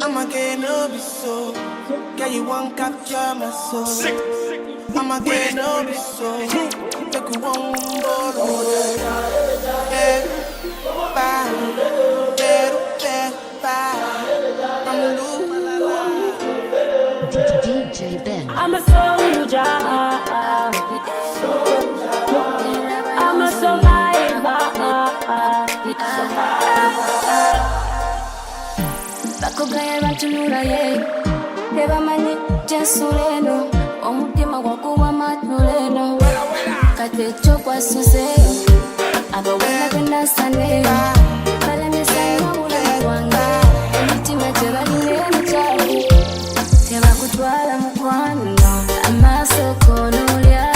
I'ma get no be so. Girl, you won't capture my soul. I'ma get no be so. Take you one ball. Yeah, bye. Yeah, yeah, bye. I'm loose. DJ Ben. I'm a soldier. I'm a survivor. Bakugaya lwatunula ye tebamanyi gyensula eno, omutima gwakuwa matula eno, kati ekyo kwasuzeeyo abawala benasaneeyo balemesa nnyo obulamu bwange, emitima gye balina emikyafu tebakutwala mukwano, amaaso konoolya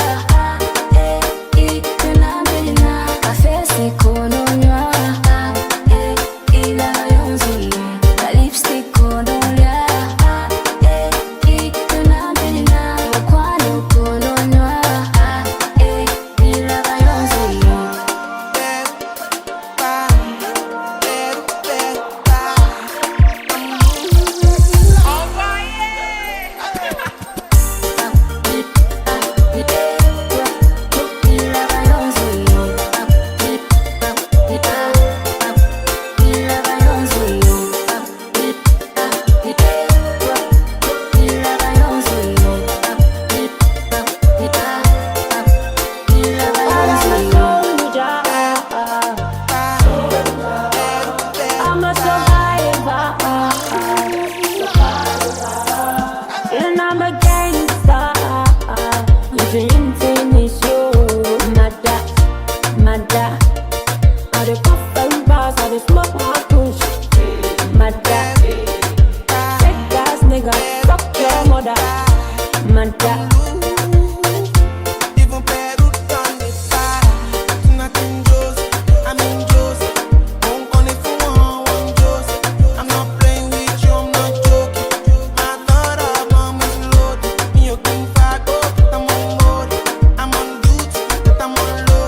byonna ka face kononywa ilabayo nzuno ka lipstick konolya byonna mbirina, mukwano kononywa ilabayo nzuno. Yeah, bye. Yeah, yeah, bye. I'm I'm a soldier. I'm a survivor. And I'm a gangster. If you ain't show, mada, mada. I dey puff and pass, I dey smoke my kush. Mada, fake ass nigga, fuck your mother. Mada. Even Peru done the fire. Tonight in Jose, I'm in Jose. Won't call it for one, one Jose. I'm not playing with you, I'm not joking. My thought of mom is loaded. Me, you can fuck up, I'm on board. I'm on duty, but I'm on low.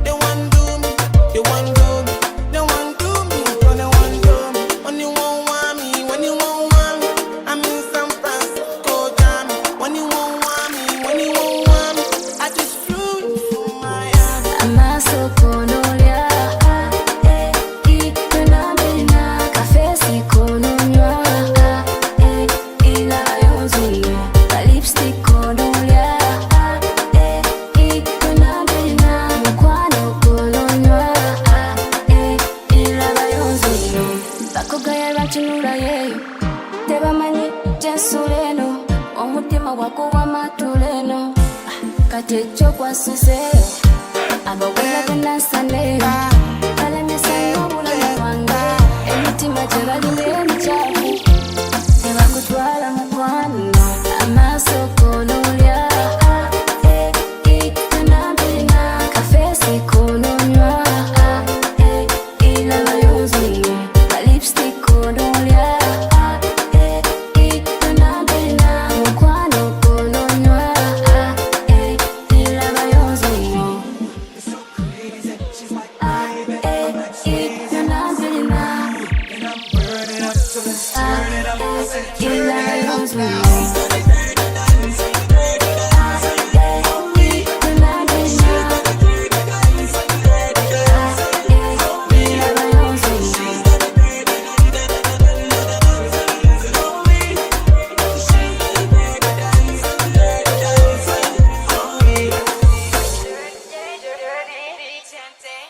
They want do me, they want do me, they want do me, oh, they want do me. When you won't want me, when you won't want me, I'm in San Francisco, Jammy. When you won't want me, when you won't want me, I just flew in from Miami. Amaaso konolya byonna mbirina, ka face kononywa ilabayo nzuno ka lipstick konolya byonna mbirina, mukwano kononywa ilabayo nzuno. Bakugaya lwatunula yeeyo tebamanyi gyensula eno, omutima gwakuwa matula eno, kati ekyo kwasuzeeyo abawala benasaneeyo balemesa nnyo obulamu bwange, emitima gye balina emikyafu tebakutwala mukwano, amaaso konolya byonna mbirina, ka face kononywa ilabayo nzuno ka lipstick konolya byonna mbirina, mukwano kononywa ilabayo nzuno byonna mbirina ilabayo nzuno. Dirty, tempting.